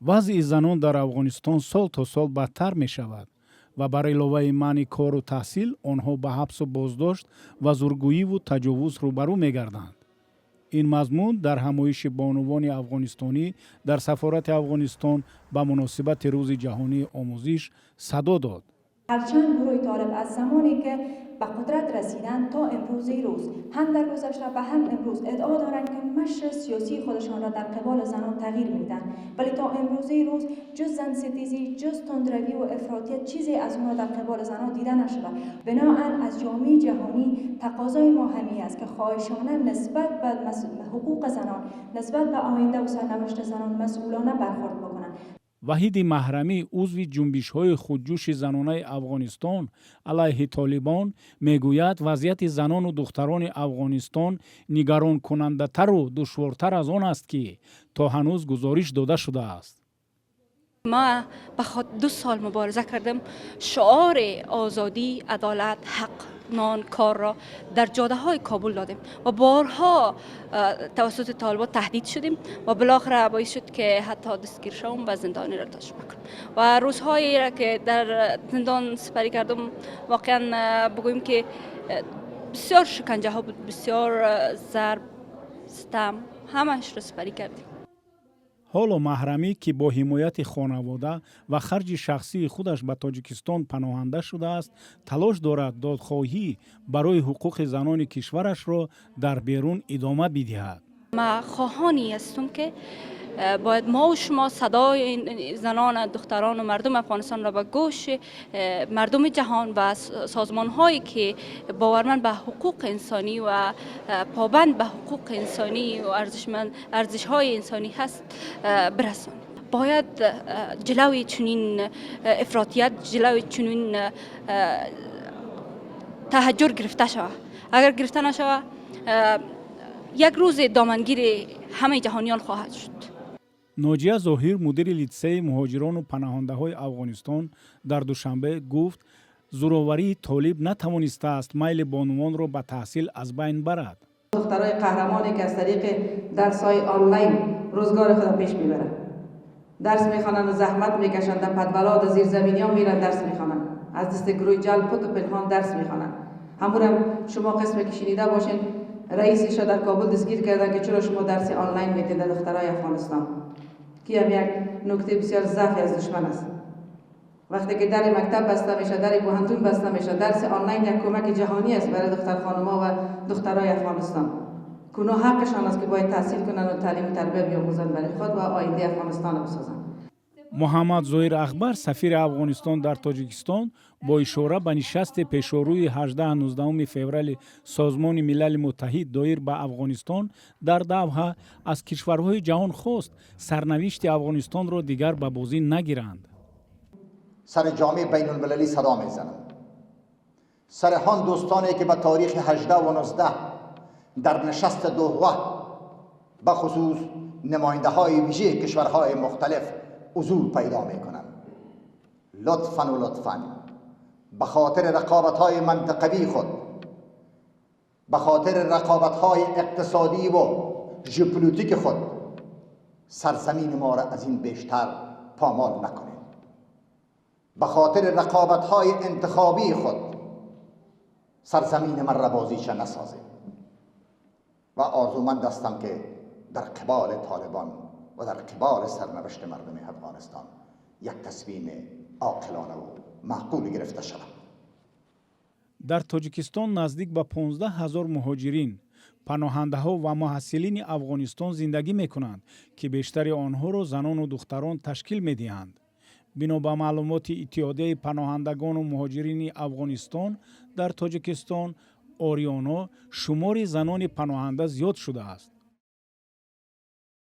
Вазъи занон дар Афғонистон сол то сол бадтар мешавад ва бар иловаи манъи кору таҳсил онҳо ба ҳабсу боздошт ва зургӯиву таҷовуз рӯбарӯ мегарданд. Ин мазмун дар ҳамоиши бонувони афғонистонӣ дар сафорати Афғонистон ба муносибати Рӯзи ҷаҳонии омӯзиш садо дод. هرچند گروه طالب از زمانی که به قدرت رسیدن تا امروزی روز، هم در گذشته و هم امروز، ادعا دارند که مشی سیاسی خودشان را در قبال زنان تغییر میدن، ولی تا امروزی روز جز زن ستیزی، جز تندروی و افراطیت چیزی از اونها در قبال زنان دیده نشده. بناءً از جامعه جهانی تقاضای ما همی است که خواهشانه نسبت به حقوق زنان، نسبت به آینده و سرنوشت زنان مسئولانه برخورد بکنند. Ваҳиди Маҳрамӣ, узви ҷунбишҳои худҷӯши занонаи Афғонистон алайҳи Толибон, мегӯяд, вазъияти занону духтарони Афғонистон нигаронкунандатару душвортар аз он аст, ки то ҳанӯз гузориш дода шудааст. ما به 2 سال مبارزه کردم. شعار آزادی، عدالت، حق، نان، کار را در جاده های کابل دادیم و بارها توسط طالبان تهدید شدیم و بالاخره باعث شد که حتی دستگیر شوم و زندانی را تجربه کنم و روزهایی را که در زندان سپری کردم، واقعا بگوییم که بسیار شکنجه ها بود، بسیار ضرب، ستم، همش را سپری کردیم. Ҳоло Маҳрамӣ, ки бо ҳимояти хонавода ва харҷи шахсии худаш ба Тоҷикистон паноҳанда шудааст, талош дорад додхоҳӣ барои ҳуқуқи занони кишварашро дар берун идома бидиҳад. ما خواهانی هستم که باید ما و شما صدای زنان، دختران و مردم افغانستان را به گوش مردم جهان و سازمان هایی که باورمند به حقوق انسانی و پابند به حقوق انسانی و ارزش های انسانی هست برسانیم. باید جلوی چنین افراطیت، جلوی چنین تحجر گرفته شود. اگر گرفته نشود، یک روز دامنگیر همه جهانیان خواهد شد. Ноҷия Зоҳир, мудири литсеи муҳоҷирону паноҳандаҳои Афғонистон дар Душанбе, гуфт, зӯроварии Толиб натавонистааст майли бонувонро ба таҳсил аз байн барад. دخترای قهرمانی که از طریق درس های آنلاین روزگار خود پیش میبرن، درس میخوانند و زحمت میکشند، در پدولا، در زیرزمینی ها میرن درس میخوانند، از دست گروه جعل پت و پنهان درس میخوانند. همونم شما قسم که شنیده باشین، رئیسش در کابل دستگیر کردن که چرا شما درس آنلاین میتین در دخترای افغانستان، که هم یک نکته بسیار ضعفی از دشمن است. وقتی که در مکتب بسته میشه، در پوهنتون بسته میشه، درس آنلاین یک کمک جهانی است برای دختر خانم‌ها و دخترای افغانستان که اونا حقشان است که باید تحصیل کنن و تعلیم و تربیت بیاموزن، برای خود و آینده افغانستان بسازن. Муҳаммад Зоҳир Ахбар, сафири Афғонистон дар Тоҷикистон, бо ишора ба нишасти пешорӯи 18-19 феврали Созмони Милали Муттаҳид доир ба Афғонистон дар Давҳа аз кишварҳои ҷаҳон хост, сарнавишти Афғонистонро дигар ба бозӣ нагиранд. سر جامعه بین المللی صدا میزنم، سر هان دوستانی که به تاریخ 18 و 19 در نشست دوحه به خصوص نماینده های ویژه کشورهای مختلف حضور پیدا میکنند، لطفا و لطفا به خاطر رقابت های منطقوی خود، به خاطر رقابت های اقتصادی و ژئوپلیتیک خود، سرزمین ما را از این بیشتر پامال نکنید. به خاطر رقابت های انتخابی خود سرزمین من را بازیچه نسازید و آرزومند هستم که در قبال طالبان و در قبال سرنوشت مردم افغانستان یک تصمیم عاقلانه و معقول گرفته شود. Дар Тоҷикистон наздик ба 15 ҳазор муҳоҷирин, паноҳандаҳо ва муҳассилини Афғонистон зиндагӣ мекунанд, ки бештари онҳоро занону духтарон ташкил медиҳанд. Бино ба маълумоти Иттиҳодияи паноҳандагону муҳоҷирини Афғонистон дар Тоҷикистон, Ориёно, шумори занони паноҳанда зиёд шудааст.